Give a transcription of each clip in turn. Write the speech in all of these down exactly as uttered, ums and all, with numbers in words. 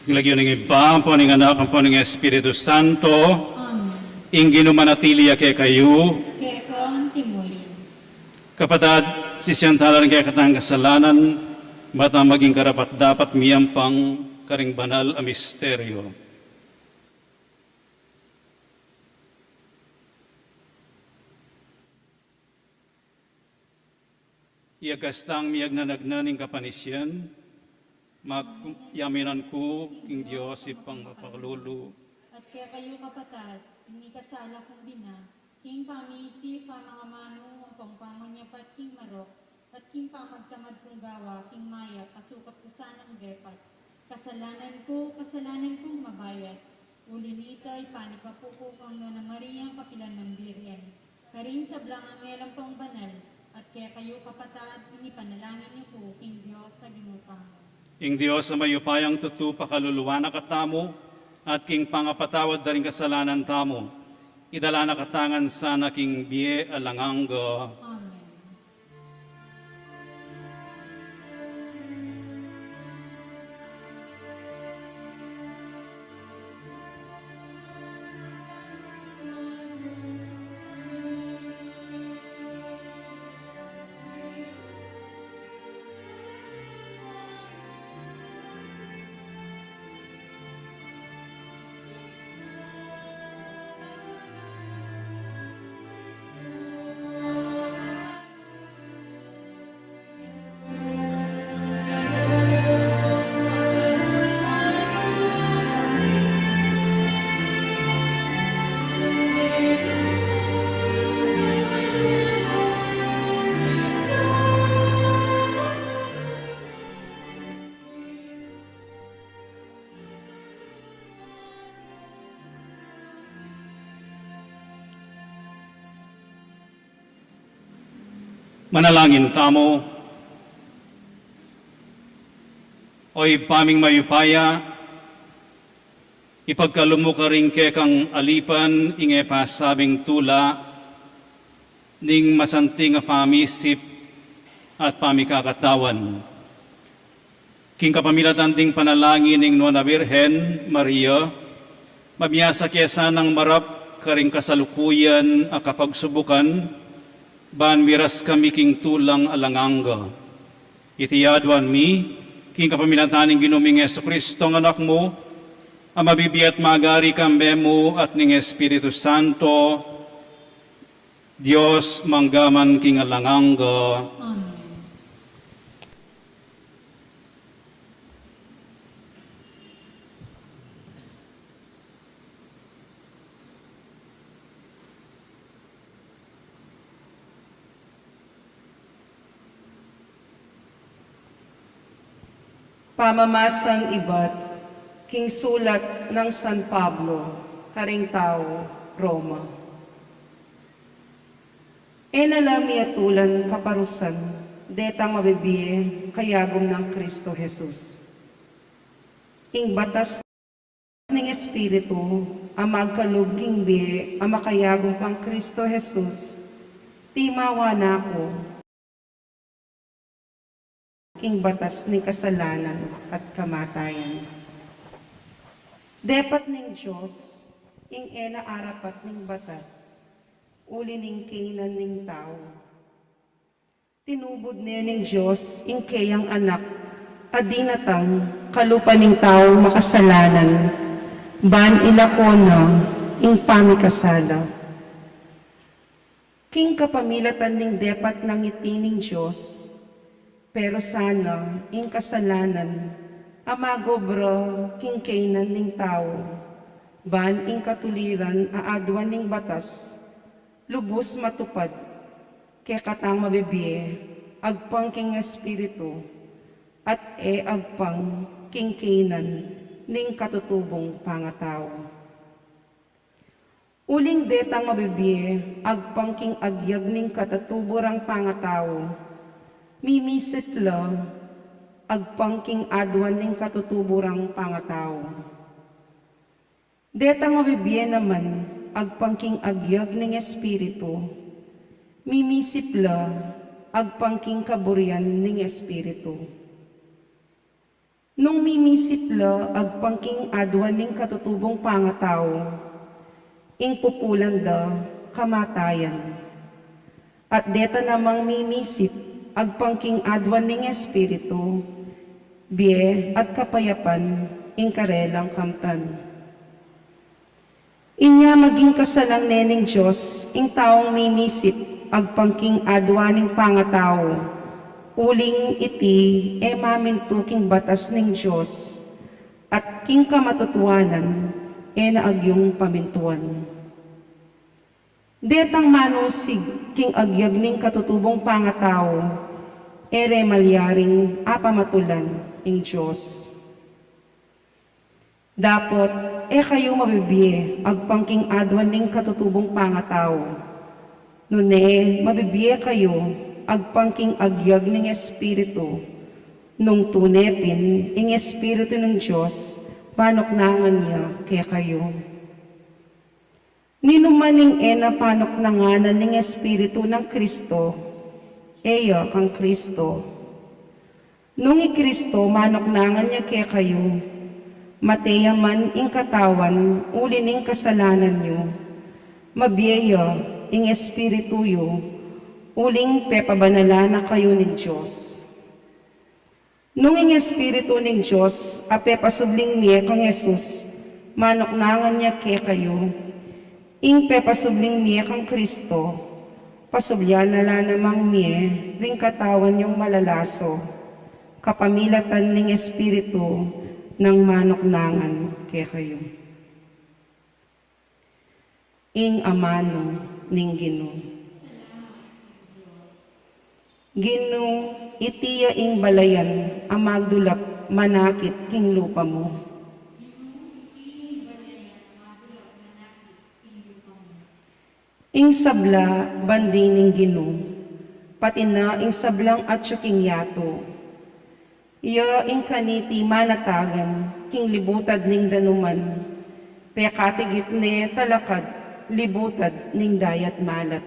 King lagyu ning Ibpa, ampo ning Anak, ampo ning Espiritu Santo. Amen. Ing Ginu manatili ya kekayu. Keka antimuli. Kapatad, sisian tala ring kekatang kasalanan, bang maging karapat-dapat miyampang karing banal a misteryo. Iyagkas tang miyagnanagnan ing kapanisian, mag-, yaminan ku king Dios Ibpang mapakalulu. At kekayu kapatad, ing mikasala kung bina, king pamisip, pamangamanu, ampong pamanyapat king marok, at king pamagtamad kung gawa king mayap, asukat ku sanang depat. Kasalanan ku, kasalanan kung mabayat. Uli nita, ipanipa ku kang Nuan a Maria, kapilan man Birhen, karing sablang anghel ampong banal, at kekayu kapatad, ing ipanalangin yu ku king Dios a Ginu tamu. Ing Dios a mayupayang tutu pakaluluan na katamu, at king pangapatawad da ring kasalanan tamu, idala na katamu ngan sana king bie alang angga. Amen. Manalangin tamu. O Ibpa ming mayupaya, ipagkalub mu karing kekang alipan ing e pasabing tula ning masanting a pamisip at pamikakatawan. King kapamilatan ding panalangin ning Nuan a Birhen Maria, mabiasa ke sanang marap karing kasalukuyan a kapagsubukan, ban miras kami king tulang alang angga. Iti aduan mi, king kapamilatan ning Ginu ming Jesucristo, a Anak mu, a mabibie at magari kambe mu at ning Espiritu Santo, Dios, mangga man king alang angga. Amen. Pamamasang ibat king sulat nang San Pablo karing tau Roma. E na la miyatulan kaparusan detang mabibie kayagum nang Cristo Jesus. Ing batas ning Espiritu a magkalub king bie a makayagum kang Cristo Jesus, timawa na ku king batas ning kasalanan at kamatayan. Depat ning Dios ing e na arapat ning batas, uli ning kaynan ning tau. Tinubud ne ning Dios ing keyang Anak a dinatang kalupa ning tau makasalanan, ban ilako na ing pamikasala. King kapamilatan ning depat nang iti ning Dios, pero sana ing kasalanan a magobra king kaynan ning tau, ban ing katuliran a aduan ning batas lubus matupad kekatang mabibie agpang king Espiritu, at e agpang king kaynan ning katutubung pangatau. Uling detang mabibie agpang king agyag ning katatubu rang pangatau, mimisip la agpang king aduan ning katatubu rang pangatau. Detang mabibie naman agpang king agyag ning Espiritu, mimisip la agpang king kaburian ning Espiritu. Nung mimisip la agpang king aduan ning katutubung pangatau, ing pupulan da kamatayan. At deta namang mimisip agpang king aduan ning Espiritu, bie at kapayapan ing karelang kamtan. Inya maging kasalang ne ning Dios ing taung mimisip agpang king aduan ning pangatau, uling iti e mamintu king batas ning Dios, at king kamatutuanan e na agyung pamintuan. Detang manusig king agyag ning katutubung pangatau, e re malyaring apamatulan ing Dios. Dapot e kayu mabibie agpang king aduan ning katutubung pangatau, nune mabibie kayu agpang king agyag ning Espiritu, nung tune pin ing Espiritu ning Dios panuknangan ya kekayu. Ninu man ing e na panuknanganan ning Espiritu nang Kristo, e ya kang Kristo. Nung i Kristo manuknangan ya kekayu, mate ya man ing katawan uli ning kasalanan yu, mabie ya ing espiritu yu, uling pepabanalan na kayu ning Dios. Nung ing Espiritu ning Dios a pepasubling mie kang Jesus manuknangan ya kekayu, ing pepasubling mie kang Kristo, pasublian na la namang mie ring katawan yung malalaso, kapamilatan ning Espiritu nang manuknangan kekayu. Ing amanu ning Ginu. Ginu, iti ya ing balayan a magdulap manakit king lupa mu. Ing sabla banding ning Ginu, pati na ing sablang atyu king yatu. Iya ing kaniti manatagan king libutad ning danuman, pekatigit ne talakad libutad ning dayat malat.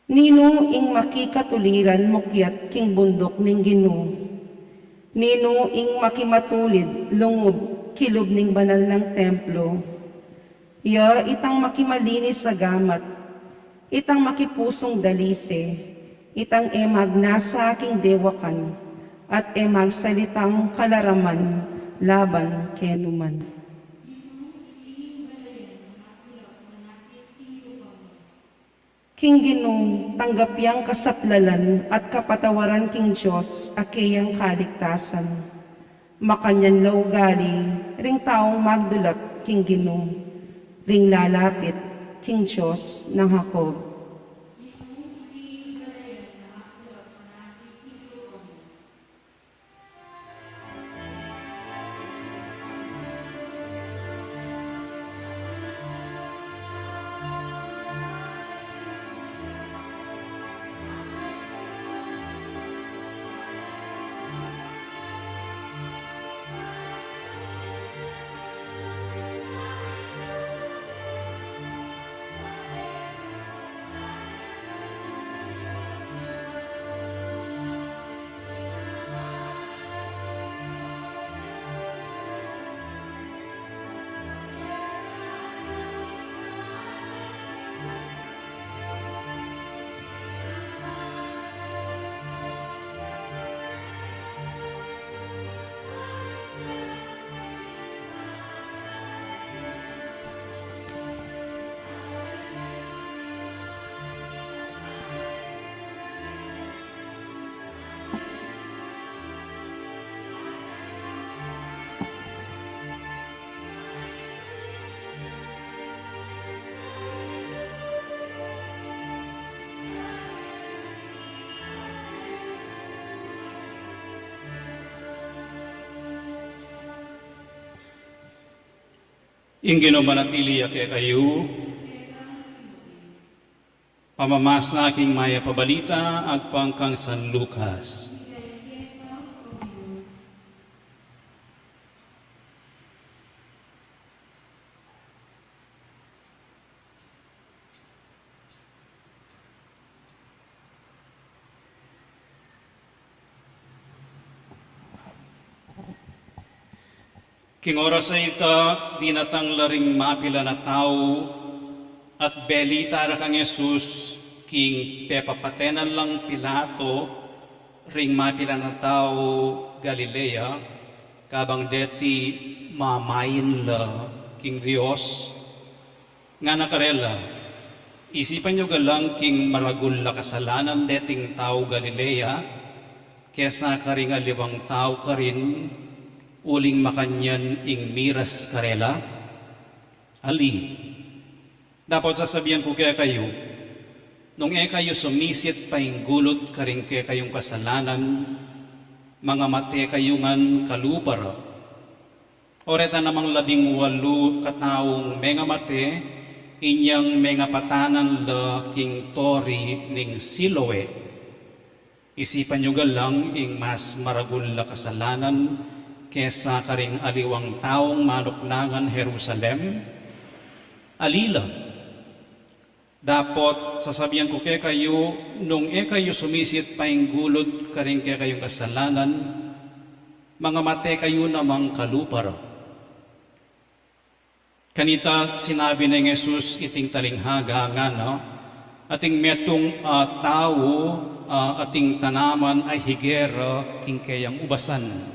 Ninu ing makikatuliran mukyat king bunduk ning Ginu? Ninu ing makimatulid lungub kilub ning banal nang templo? Iya itang makimalinis a gamat, itang makipusung dalise, itang e magnasa king dewakan, at e magsalitang kalaraman laban kenuman. King Ginu, tanggap yang kasaplalan at kapatawaran king Dios a keyang kaligtasan. Makanyan la ugali ring taung magdulap king Ginu, ring lalapit king Dios nang Jacob. Ing Ginu manatili ya kekayu. Pamamasa king Mayap a Balita agpang kang San Lucas. King oras a ita, dinatang la ring mapilan a tau, at belita ra kang Jesus king pepapatenan lang Pilato ring mapilan a tau Galilea, kabang deti mamain la king Dios. Ngana karela, isipan yu galang king maragul a kasalanan deting tau Galilea kesa karing aliwang tau karin, uling makanyan ing miras karela? Ali. Dapot sasabian ku kekayu, nung e kayu sumisit painggulut karing kekayung kasalanan, mangamate kayu ngan kalupa ra. O reta namang labing walu kataung mengamate, inyang mengapatanan la king tori ning Siloe. Isipan yu galang ing mas maragul a kasalanan kesa karing aliwang taung manuknangan Jerusalem? Ali la. Dapot sasabian ku kekayu, nung e kayu sumisit painggulut karing kekayung kasalanan, mangamate kayu namang kalupa ra. Kanita sinabi neng Jesus iting talinghaga, ngana, ating metung a tau a ating tanaman a higera king keyang ubasan.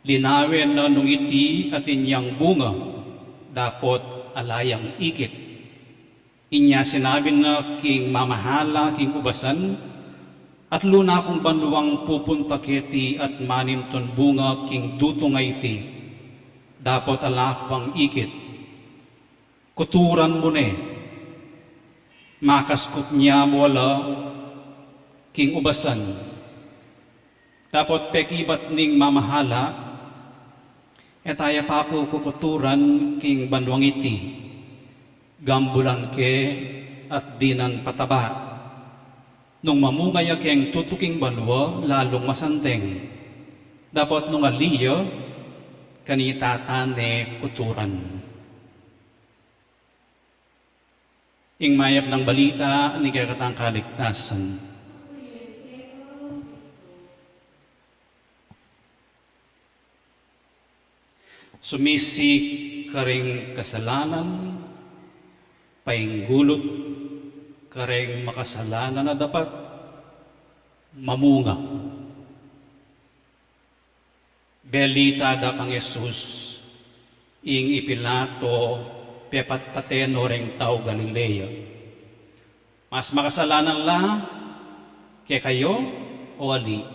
Linawen na nung iti atin yang bunga, dapot ala yang ikit. Inya sinabi na king mamahala king ubasan, atlu na kung banwang pupunta keti at manintun bunga king dutung a iti, dapot ala pang ikit. Kuturan mu ne, makaskut nya mu la king ubasan. Dapot pekibat ning mamahala, e ta ya pa pu kukuturan king banwang iti, gambulan ke at dinan pataba. Nung mamunga ya keng tutuking banwa, lalung masanteng. Dapot nung ali ya, kanita ta ne kuturan. Ing mayap nang balita ning kekatang kaligtasan. Sumisi karing kasalanan, painggulut karing makasalanan a dapat mamunga. Belita da kang Jesus ing i Pilato pepatpaten no reng tau Galilea. Mas makasalanan la kekayu o ali?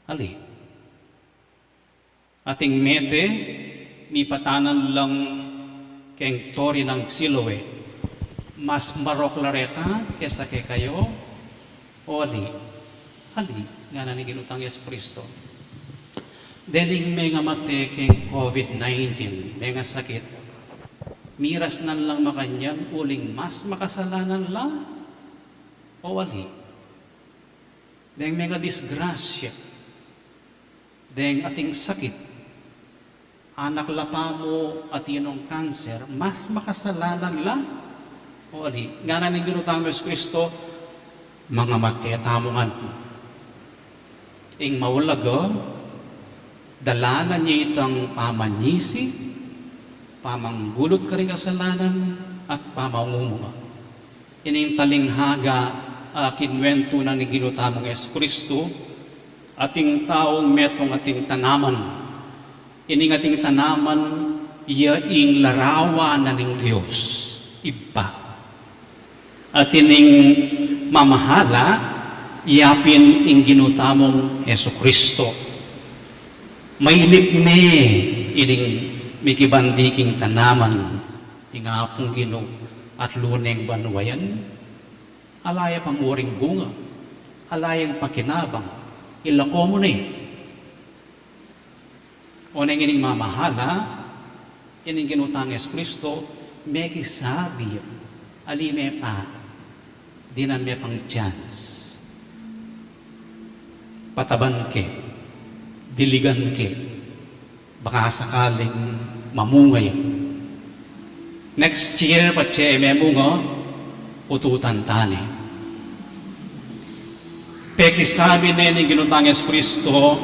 Ali. Ating mete, mipatanan lang keng tori nang Siloe. Mas marok la reta kesa kekayu o ali? Ali, ngana ning Ginu tang Jesu Kristo. Dening mengamate keng covid nineteen, mengasakit, miras nan lang makanyan uling mas makasalanan la o ali? Deng mengadisgrasya, deng ating sakit, anak la pa mu atin nong kanser, mas makasalanan la o ali? Ngana ning Ginu tang Jesu Kristo, mangamate tamu ngan. Ing maulaga, dalanan ye itang pamanyisi, pamanggulut karing kasalanan, at pamangumunga. Ining talinghaga a kinuwentu na ning Ginu tamung Jesu Kristo, ating taung metung ating tanaman. Ining ating tanaman, ya ing larawan na ning Dios Ibpa. At ining mamahala, ya pin ing Ginu tamung Jesu Kristo. Mailip ne ining mikibandi king tanaman, ing Apung Ginu, atlu neng banua yan, ala ya pa muring bunga, ala yang pakinabang, ilako mu ne. O neng ining mamahala, ining Ginu tang Jesu Kristo, mekisabi ya, ali me pa, dinan me pang chance. Pataban ke, diligan ke, baka sakaling mamunga ya. Next year, patse e memunga, ututan ta ne. Pekisabi ne ning Ginu tang Jesu Kristo,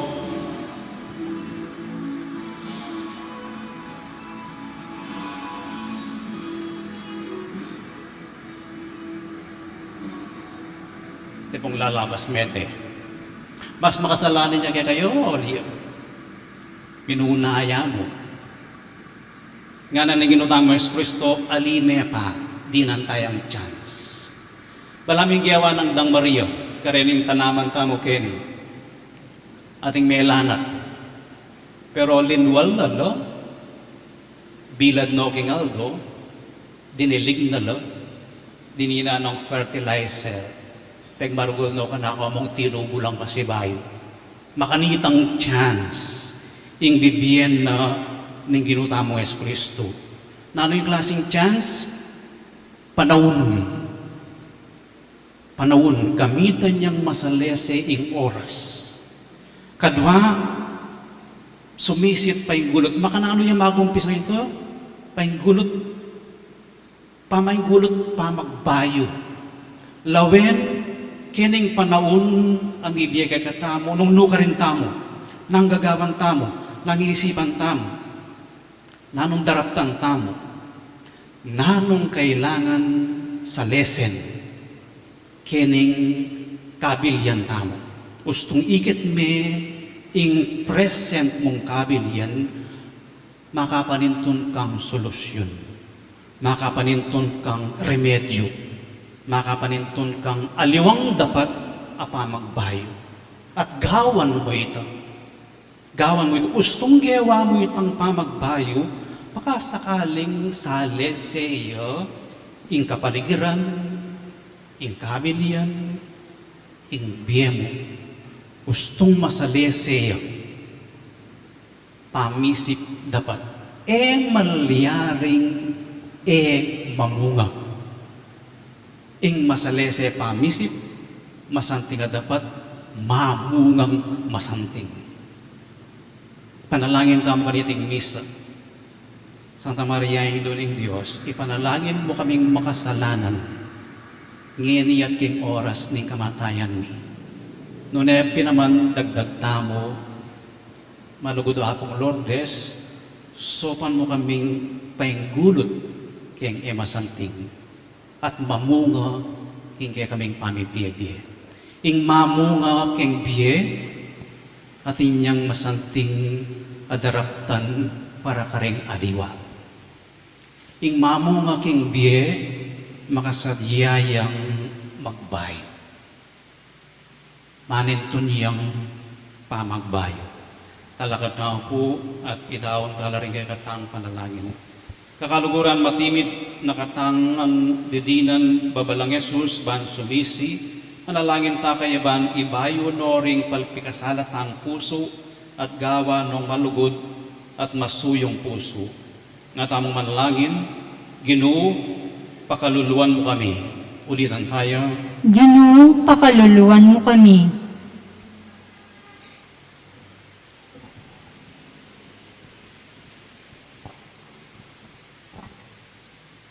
Pung lalabas mete. Mas makasalanan ya kekayu, o di ya? Minuna ya mu. Ngana ning Ginu tamu Jesu Kristo, ali me pa, dinan tayang chance. Balamu ing gewa nang Dang Maria, kareng tanaman tamu keni. Ating melanat. Pero linwal na la, bilad no king aldo, dinilig na la, dininan nong fertilizer, pegmaragul no kanaku mung tinubu lang pasibayu. Makanitang chance, ing bibie na ning Ginu tamung Jesu Kristo. Nanu ing klasing chance? Panaun. Panaun, gamitan yang masalese ing oras. Kadwa, sumisit painggulut. Makananu ya magumpisa ita? Painggulut, pamainggulut, pamagbayu. Lawen, kening panaun a mibie kekatamu, nung nukarin tamu, nung gagawan tamu, nung isipan tamu. Nanung daraptan tamu, nanung kailangan salesen kening kabilian tamu. Ustung ikit me ing present mung kabilian, makapanintun kang solusyun, makapanintun kang remedyu, makapanintun kang aliwang dapat a pamagbayu. At gawan mu ita. Gawan mu ita, ustung gewa mu itang pamagbayu, makasakaling salese ya ing kapaligiran, ing kabilian, ing bie mu. Ustung masalese ya. Pamisip dapat. E malyaring e mamunga. Ing masalese pamisip, masanting a dapat mamungang masanting. Panalangin tamu kaniting misa. Santa Maria, Indu ning Dios, ipanalangin mu kaming makasalanan, ngeni at king oras ning kamatayan mi. Nune pin naman dagdag tamu, malugud a Apung Lourdes, saupan mu kaming painggulut keng e masanting at mamunga king kekaming pamibie-bie. Ing mamunga keng bie, atin yang masanting a daraptan para kareng aliwa. Ing mamunga keng bie, makasadya yang magbayu. Manintun yang pamagbayu. Talakad na pu at idaun tala ring kekatang panalangin. Kakaluguran, matimid na katang didinan babalang Jesus ban sumisi, manalangin ta kaya ban ibayu no ring palpikasala tang pusu at gawa nong malugud at masuyung pusu. Nga tamung manalangin, Ginu, pakaluluan mu kami. Ulitan taya. Ginu, pakaluluan mu kami.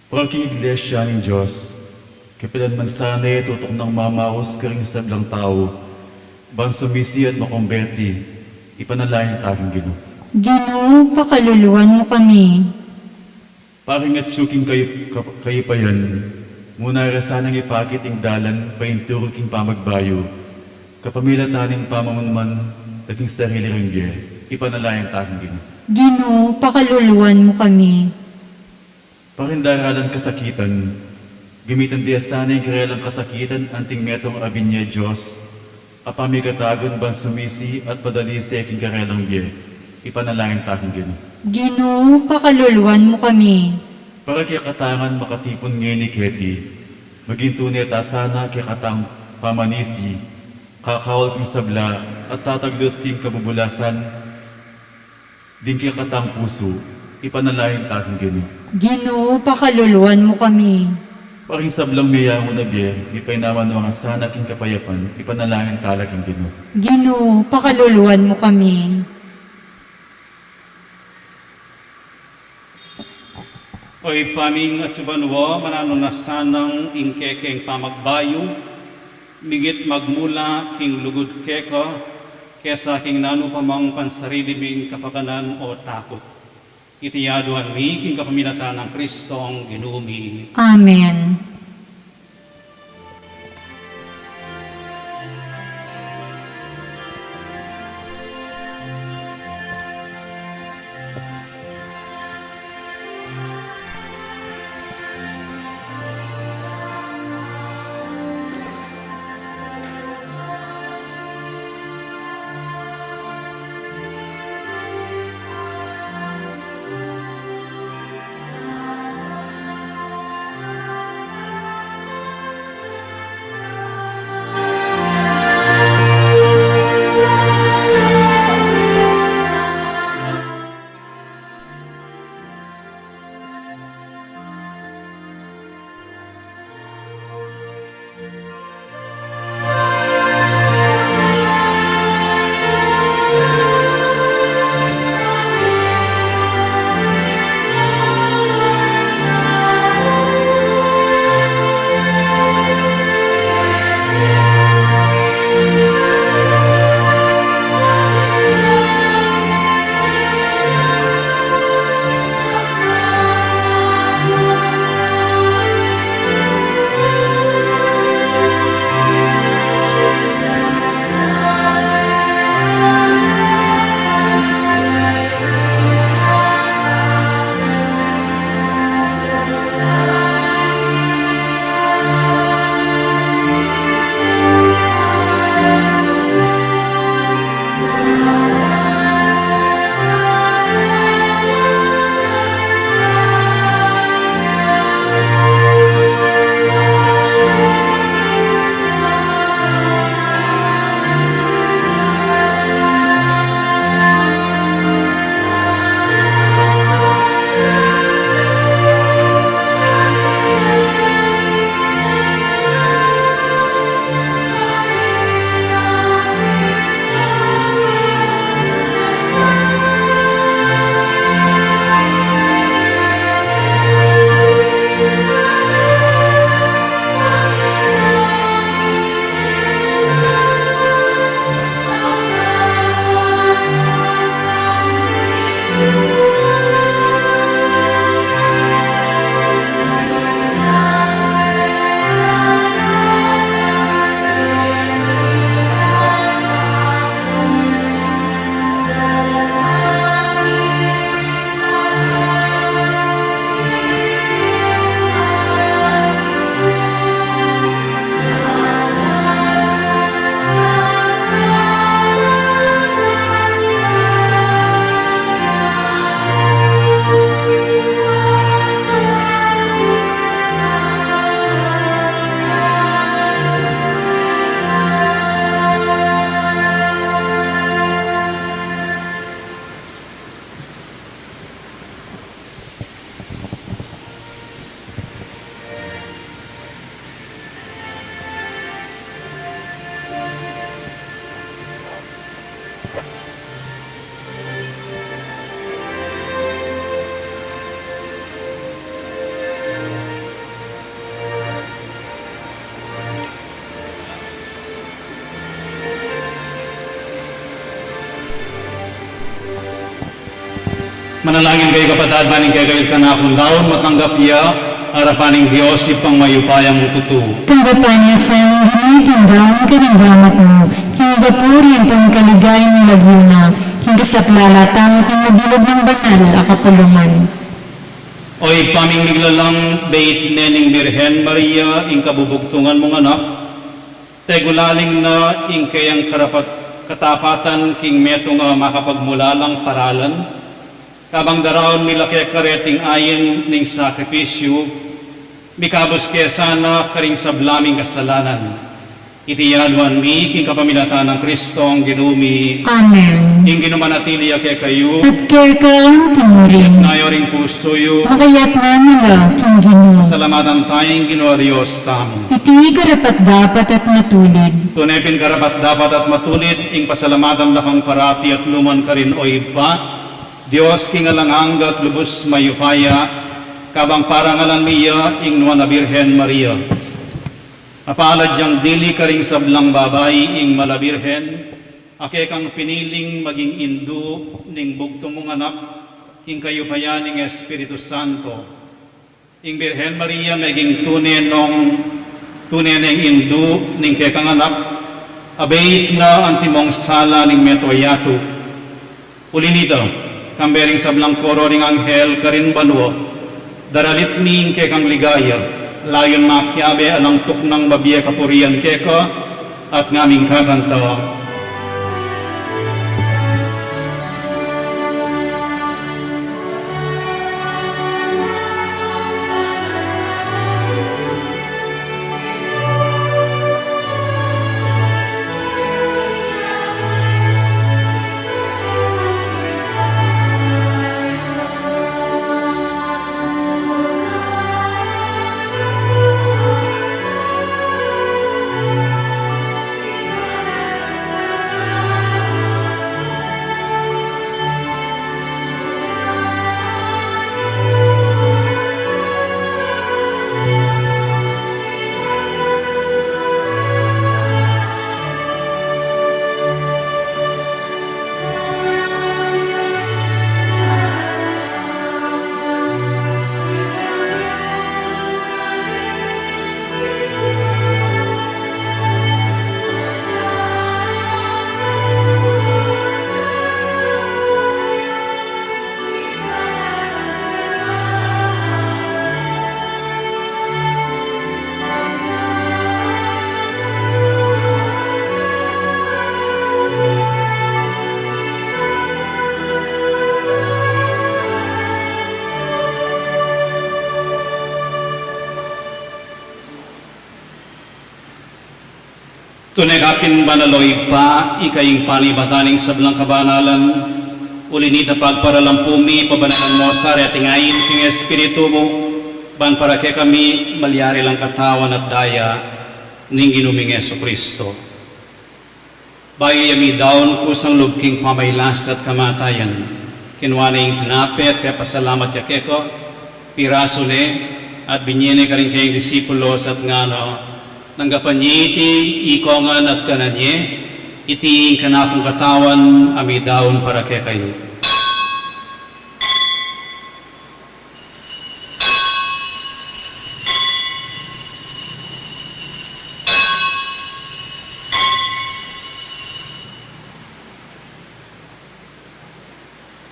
Para king Iglesia ning Dios, kapilan man sana e tutuknang mamaus karing sablang tau, ban sumisi at makumbeti, ipanalangin ta king Ginu. Ginu, pakaluluan mu kami. Para king atyu king kayup-, kap-, kayupayan, muna ra sanang ipakit ing dalan painturu king pamagbayu, kapamilatan ning pamamanman da king sarili rang bie, ipanalangin ta king Ginu. Ginu, pakaluluan mu kami. Para king daralan kasakitan, gamitan da sana ing karelang kasakitan anting metung a binye Dios, a pamikatagun ban sumisi at padalise king karelang bie, ipanalangin ta king Ginu. Ginu, pakaluluan mu kami. Para kekatang makatipun ngeni keti, maging tune ta sana kekatang pamanisi, kakaul king sabla, at tataglus king kabubulasan, ding kekatang pusu, ipanalangin ta king Ginu. Ginu, pakaluluan mu kami. Para king sablang meyangu na bie, mipainawa na sana king kapayapan, ipanalangin ta la king Ginu. Ginu, pakaluluan mu kami. O Ibpa ming atsu banua, mananu na sanang ing kekeng pamagbayu, migit magmula king lugud keka, kesa king nanu pa mang pansarili ming kapakanan o takut. Iti aduan mi king kapamilatan nang Kristong Ginu mi. Amen. Manalangin kayu, kapatad, ban ing kekayung kanakung daun matanggap ya arapan ning Dios, Ibpang mayupaya mung tutu. Tanggapan na sa ning Ginu ing daun karing gamat mu, king puri ampong kaligayan ning lagyu na, king kasaplalan tamu king mabilug nang banal a kapulungan. O Ibpa ming miglalang, beit ne ning Birhen Maria ing kabubugtungan mung anak, tegulaling na ing keyang karapat-, katapatan king metung a makapagmulalang paralan, kabang daraun mi la keka reting ain ning sakripisyu, mikabus ke sana karing sabla ming kasalanan. Iti yaduan mi king kapamilatan nang Kristong Ginu mi. Amen. Ing Ginu manatili ya kekayu. At keka mu rin. Itas yu ring pusu yu. Makayatna la king Ginu. Pasalamatan taya ing Ginu a Dios tamu. Iti karapat-dapat at matulid. Tune pin karapat-dapat at matulid ing pasalamatan da kang parati at nu man karin, O Ibpa, Dios king alang angga at lubus mayupaya, kabang parangalan mi ya ing Nuan a Birhen Maria. Mapalad yang dili karing sablang babai ing Mala Birhen, a kekang piniling maging indu ning bugtung mung anak, king kayupayan ning Espiritu Santo. Ing Birhen Maria meging tune nong, tune neng indu ning kekang anak, abeit na antimong sala ning meto a yatu. Uli na nita, kambe ring sablang koro ring anghel karin banua, daralit mi ing kekang ligaya, layun makiabe alang tuknang mabie kapurian keka, at ngaming kakanta. Tune ka pin banal, o Ibpa, ika ing panibatan ning sablang kabanalan. Uli na nita, pagparalampu mi, pabanalan mo sa reting ain king Espiritu mu, ban para kekami malyari lang katawan at daya ning Ginu ming Jesucristo. Bayu ya midaun kusang lub king pamagkasakit at kamatayan, kinua ne ing tinape at pepasalamat ya keka, pirasu ne, at binye ne karing kayang disipulos at ngana, tanggapan ye iti ikongan at kanan ye, iti ing kanakung katawan a midaun para kekayu.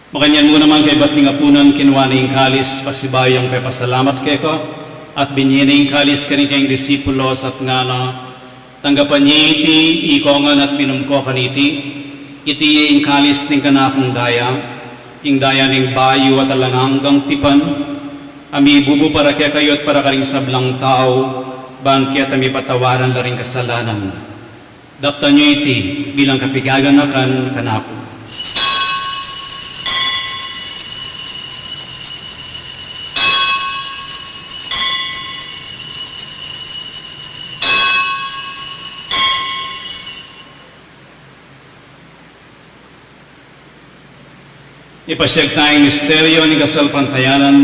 Makanyan mu naman kaybat ning apunan, kinua ne ing kalis, pasibayu yang pepasalamat keka, at binye ne ing kalis karing kayang disipulos at ngana, tanggapan ye iti ikongan at minum ko kaniti, iti ing kalis ning kanakung daya, ing daya ning bayu at alang anggang tipan, a mibubu para kekayu at para karing sablang tau, ban keta mipatawaran la ring kasalanan. Daptan yu iti bilang kapaganakan kanaku. Ipasiag taya ing misteryo ning kasalpantayanan.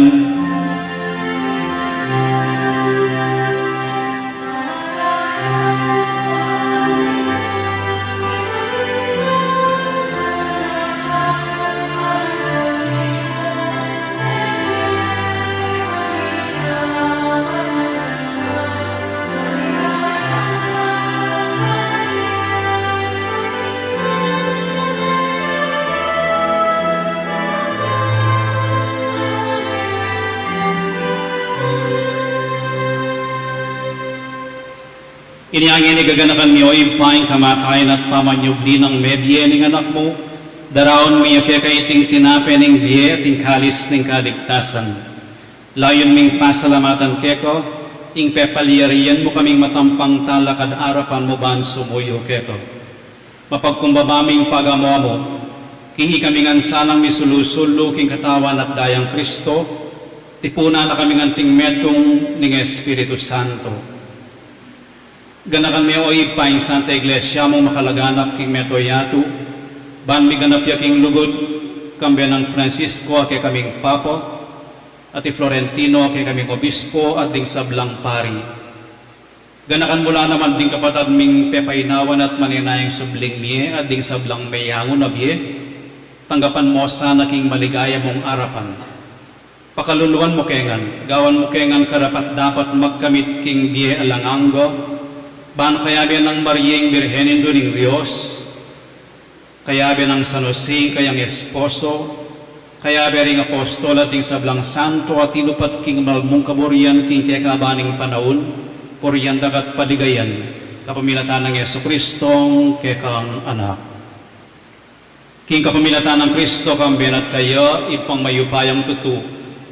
Inya ngeni gaganakan mi, o Ibpa, ing kamatayan at pamanyubli nang mebie ning Anak mu, daraun mi keka iting tinape ning bie at ing kalis ning kaligtasan. Layun ming pasalamatan keka ing pepalyarian mu kaming matampang talakad arapan mu ban sumuyu keka. Mapagkumbaba ming pagamu-amu king ikami ngan sanang misulu-sulu king katawan at dayang Kristo, tipunan na kami ngan king metung ning Espiritu Santo. Ganakan me, o Ibpa, ing Santa Iglesia mung makalaganap king mabilug a yatu, ban miganap ya king lugud, kambe nang Francisco a kekaming Papa, at i Florentino a kekaming Obispo, at ding sablang pari. Ganakan mu la naman ding kapatad ming pepainawan at maninayang subling mie, at ding sablang meyangu na bie, tanggapan mu sana king maligaya mung arapan. Pakaluluan mu ke ngan, gawan mu ke ngan karapat-dapat magkamit king bie alang angga, ban kayabe nang Maria ing Birhen Indu ning Dios, kayabe nang San Jose ing kayang esposo, kayabe ring apostol at ing sablang santo a tinupad king malmung kaburian king kekaban ning panaun, purian da ka at paligayan, kapamilatan nang Jesucristong kekang Anak. King kapamilatan nang Kristo, kambe na at kaya, Ibpang mayupayang tutu,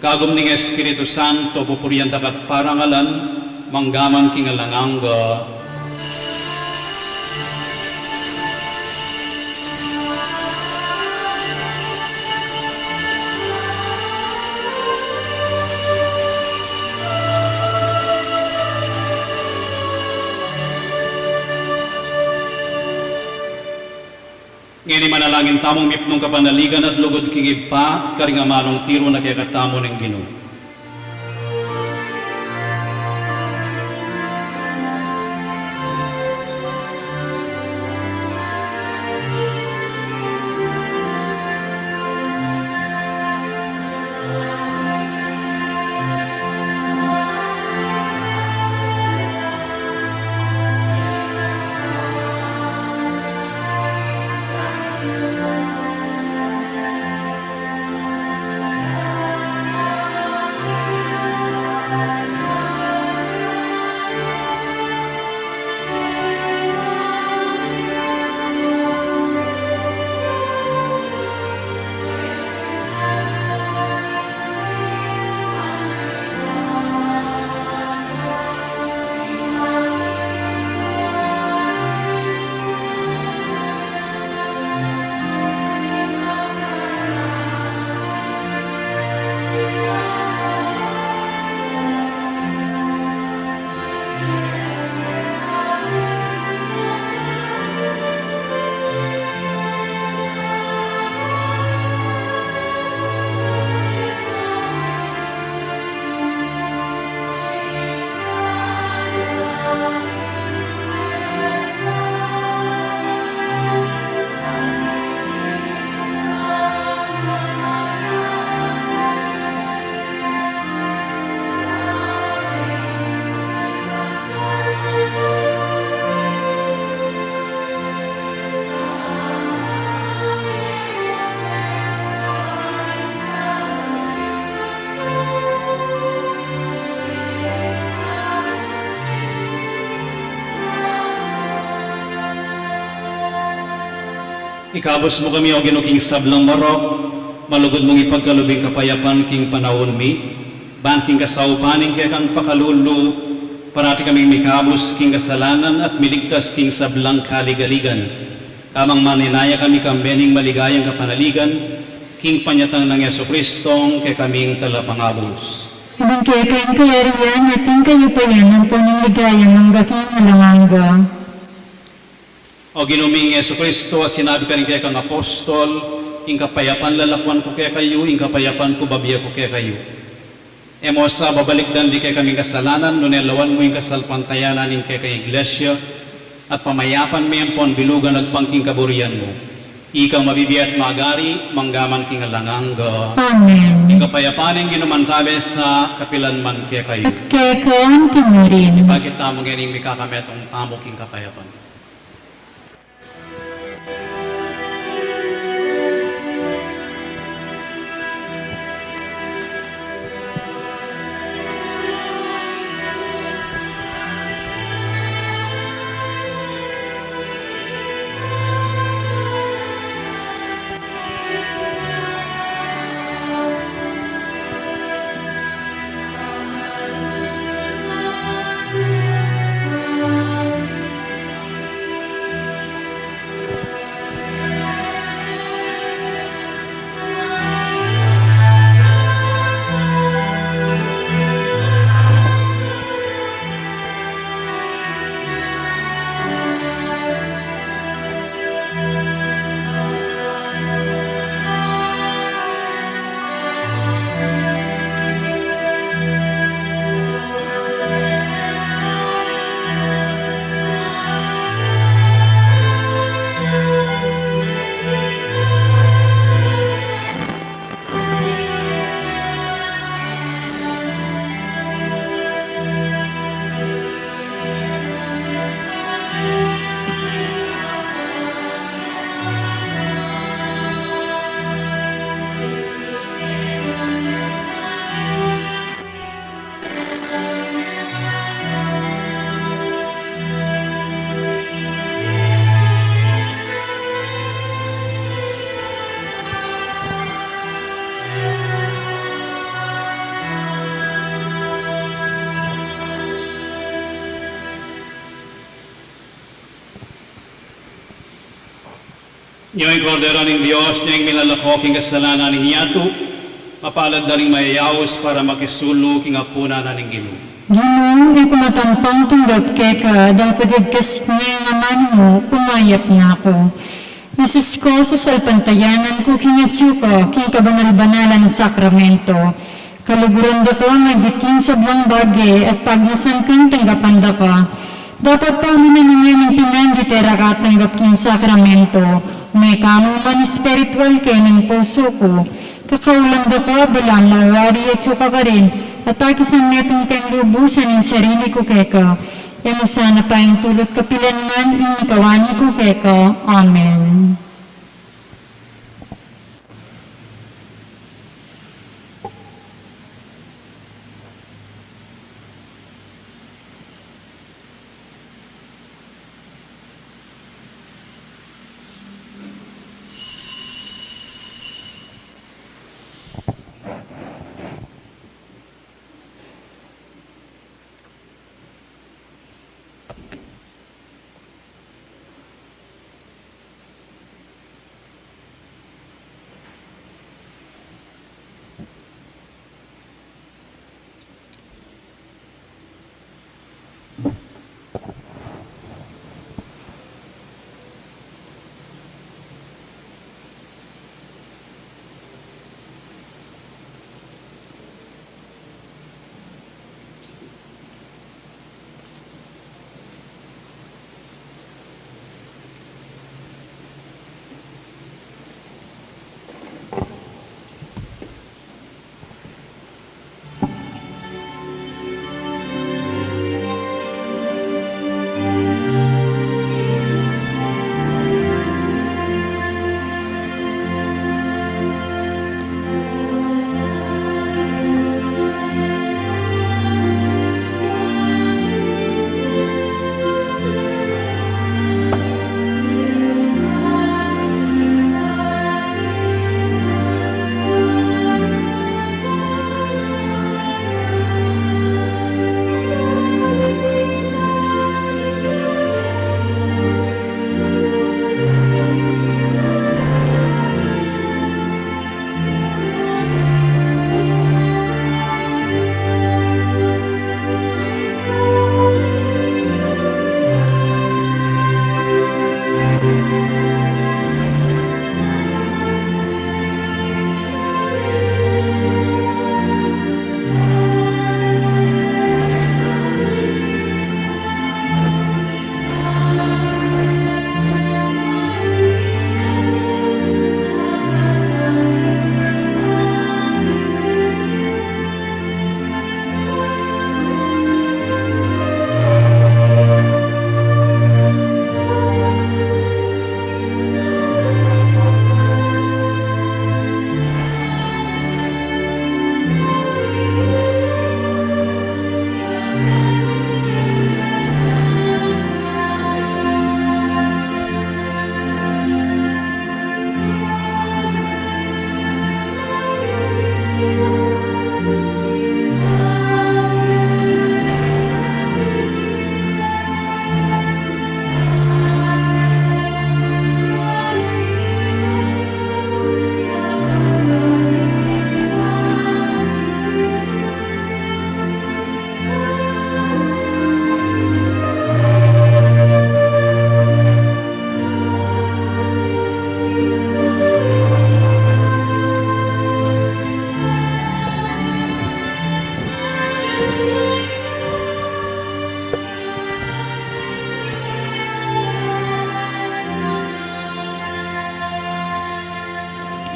kagum ning Espiritu Santo, pupurian da ka at parangalan, manggaman king alang angga. Ngeni manalangin tamung mipnung kapanaligan at lugud king Ibpa, karing amanung tiru na kekatamu ning Ginu. Ikabus mu kami, o Ginu, king sablang marok, malugud mung ipagkalub ing kapayapan king panaun mi, ban king kasaupan ning kekang pakalulu, parati kaming mikabus king kasalanan at miligtas king sablang kaligaligan. Kamang maninaya kami kambe ning maligayang kapanaligan, king panyatang nang Jesucristong kekaming Talapangabus. Ampon keka ing kayarian at ing kayupayan ampon ing ligaya mangga king alang angga. O Ginu ming Jesucristo, a sinabi karing kekang apostol, ing kapayapan lalakuan ku kekayu, ing kapayapan ku babie ku kekayu. E mu sa babalikdan ding kekaming kasalanan, nune lawan mu ing kasalpantayanan ning kekang Iglesia, at pamayapan me ampon bilugan agpang king kaburian mu. Ikang mabibie at magari, manggaman king alang angga. Amen. Ing kapayapan ning Ginu mantabe sa kapilan man kekayu. At keka mu rin. Ipakit tamu ngeni ing mikakametung tamu king kapayapan. Ing Kordero ning Dios, ing milalako king kasalanan ning yatu. Mapalad la ring mayayaus para makisulu king apunan ning Ginu. Ginu, e ku matampang tanggap keka, dapot igkas ku ing amanu mu, kumayap na ku. Sus ko, sasalpantayanan ku king atsu ka king kabanal-banalan a sakramento. Kaluguran da ka, magit king sablang bage, at pagnasan kang tanggapan da ka. Dapot pauli na ning pinandit e ra ka tanggap king sakramento, mekanu man espiritual keni king pusu ku. Kakaulan da ka, balamu wari atsu ka karin, at akisan metung keng lubusan ing sarili ku keka. E mu sana paintulut kapilan man ing mikawani ku keka. Amen.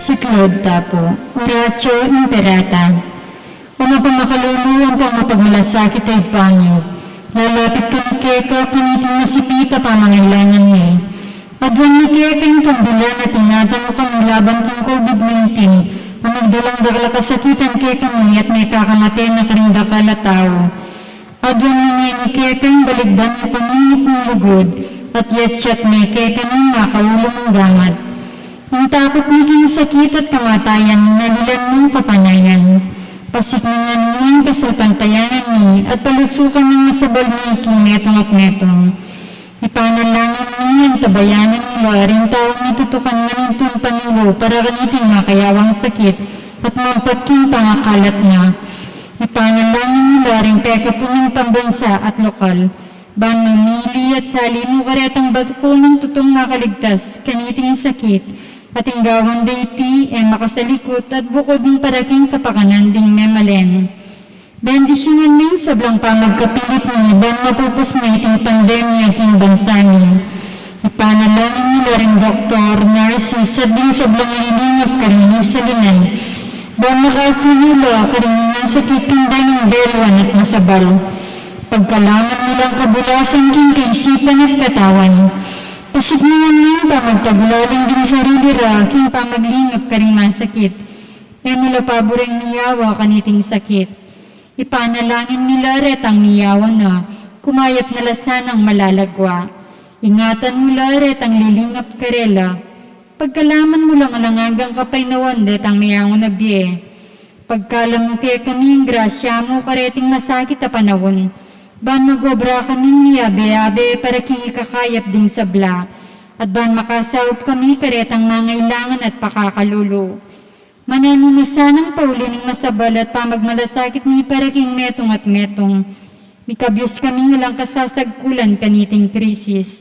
Siklaud ta pu. Oratio Imperata. O mapamakalulu ampong mapagmalasakit a Ibpa mi, lalapit kami keka kaniting masipit a pamangailangan mi. Aduan mi keka ing kambilan a tinatanu kami laban king COVID nineteen, a magdalang dakal a kasakitan kekami at mekakamate na karing dakal a tau. Aduan mi ngeni keka ing balikdan mu kami king lugud, at yatyat mi keka ing makaulu mung gamat. Ing takut mi king sakit at kamatayan, nalilan mung kapanayan. Pasiknangan mu ing kasalpantayanan mi, at palusukan ing masabal mi king metung at metung. Ipanalangin Iyan, tabayanan mu la ring taung mitutukan manintun panulu para kaniting makayawang sakit at mampat king pangakalat na. Ipanalangin mu la ring pekapuning pambansa at lokal, ban mamili at sali mu karetang bako nang tutong makaligtas kaniting sakit, at ing gawan da iti e makasalikut at bukud ning para king kapakanan ding memalen. Bendisyunan mu ing sablang pamagkapilit mi ban mapupus na iting pandemya king bansa mi. Ipanalangin mu la ring doktor, nurses, at ding sablang lilingap karing misalinan, ban makasuyu la karing nasakit kang dayang belwan at masabal. Pagkalaman mu lang kabulasan king kaisipan at katawan. Pasiknangan mu ing pamagtagulaling ding sarili ra king pamaglingap karing masakit. E mu la paburing miyawa kaniting sakit. Ipanalangin mi la retang miyawa na, kumayap na la sanang malalagwa. Ingatan mu la retang lilingap karela. Pagkalaman mu lang alang anggang kapaynawan detang meyangu na bie. Pagkalam mu kekami ing grasya mu kareting masakit a panaun, ban mag-obra kaming miyabe-abe para king ikakayap ding sabla, at ban makasaup kami karetang mangailangan at pakakalulu. Mananu na sanang pauli ning masabal at pamagmalasakit mi para king metung at metung. Mikabyus kaming alang kasasagkulan kaniting krisis.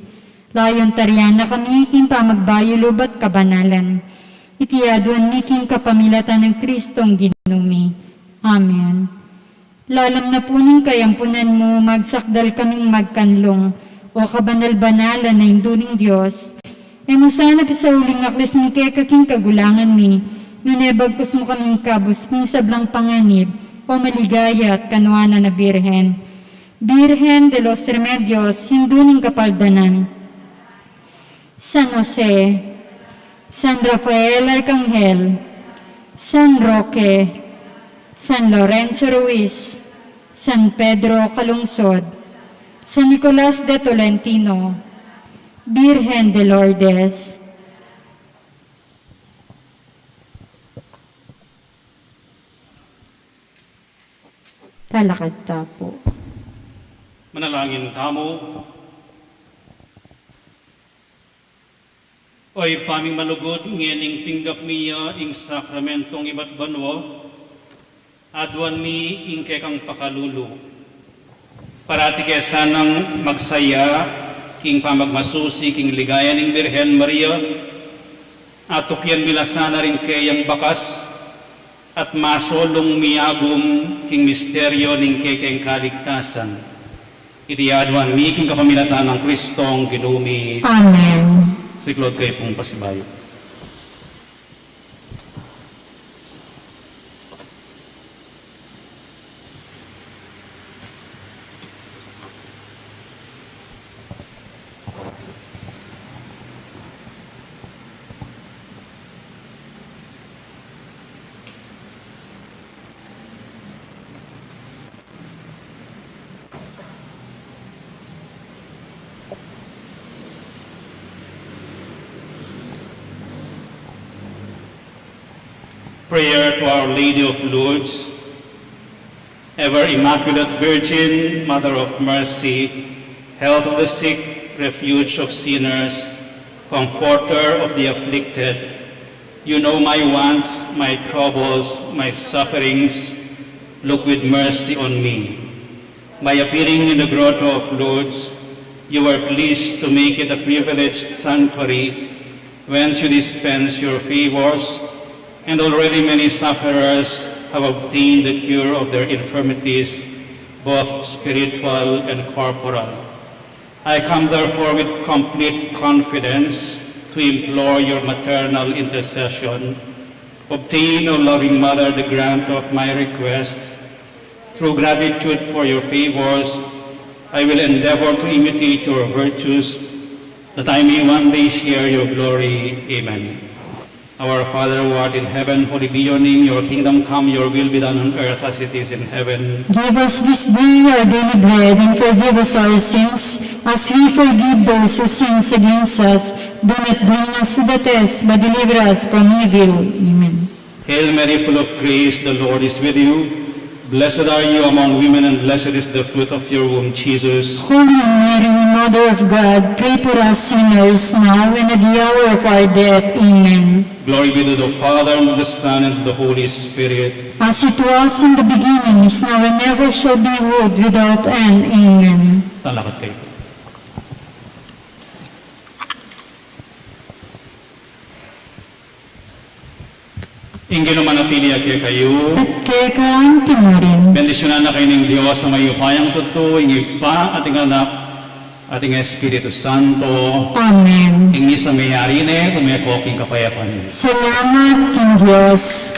Layun tarian na kami king pamagbayulub at kabanalan. Iti aduan mi king kapamilatan nang Kristong Ginu mi. Amen. Lalam na pu ning kayampunan mu, magsakdal kaming magkanlung, o kabanal-banalan a Indu ning Dios. E mu sana pisauling aklis mi keka king kagulangan mi, nune bagkus mu kami ikabus king sablang panganib, o maligaya at kanuanan a Birhen. Birhen de los Remedios, Indu ning Kapaldanan. San Jose, San Rafael Arcangel, San Roque, San Lorenzo Ruiz, San Pedro Calungsod, San Nicolas de Tolentino, Birhen de Lourdes. Talakad ta pu. Manalangin tamu. O Ibpa ming malugud, ngening tinggap mi ya ing sakramentong ibat banua, aduan mi ing kekang pakalulu. Parati ke sanang magsaya king pamagmasusi king ligaya ning Birhen Maria, at tukyan mi la sana ring keyang bakas, at masulung miyagum king misteryo ning kekeng kaligtasan. Iti aduan mi king kapamilatan nang Kristong Ginu mi. Amen. Siklaud kayu pung pasibayu. Prayer to Our Lady of Lourdes. Ever Immaculate Virgin, Mother of Mercy, Health of the sick, Refuge of sinners, Comforter of the afflicted, you know my wants, my troubles, my sufferings. Look with mercy on me. By appearing in the Grotto of Lourdes, you were pleased to make it a privileged sanctuary whence you dispense your favors, and already many sufferers have obtained the cure of their infirmities, both spiritual and corporal. I come therefore with complete confidence to implore your maternal intercession. Obtain, O loving Mother, the grant of my requests. Through gratitude for your favors, I will endeavor to imitate your virtues, that I may one day share your glory. Amen. Our Father who art in heaven, holy be your name. Your kingdom come, your will be done on earth as it is in heaven. Give us this day our daily bread, and forgive us our sins, as we forgive those who sins against us. Do not bring us to the test, but deliver us from evil. Amen. Hail Mary, full of grace, the Lord is with you. Blessed are you among women, and blessed is the fruit of your womb, Jesus. Holy Mary, Mother of God, pray for us sinners now and at the hour of our death. Amen. Glory be to the Father, and to the Son, and to the Holy Spirit. As it was in the beginning, is now, and ever shall be, world without end. Amen. Talakad kayo. Ing Ginu manatili ya kekayu. At keka mu rin. Bendisyunan na kayu ning Dios a mayupayang tutu, ing Ibpa, at ing Anak, at ing Espiritu Santo. Amen. Ing misa meyari ne, kume ko king kapayapan. Salamat king Dios.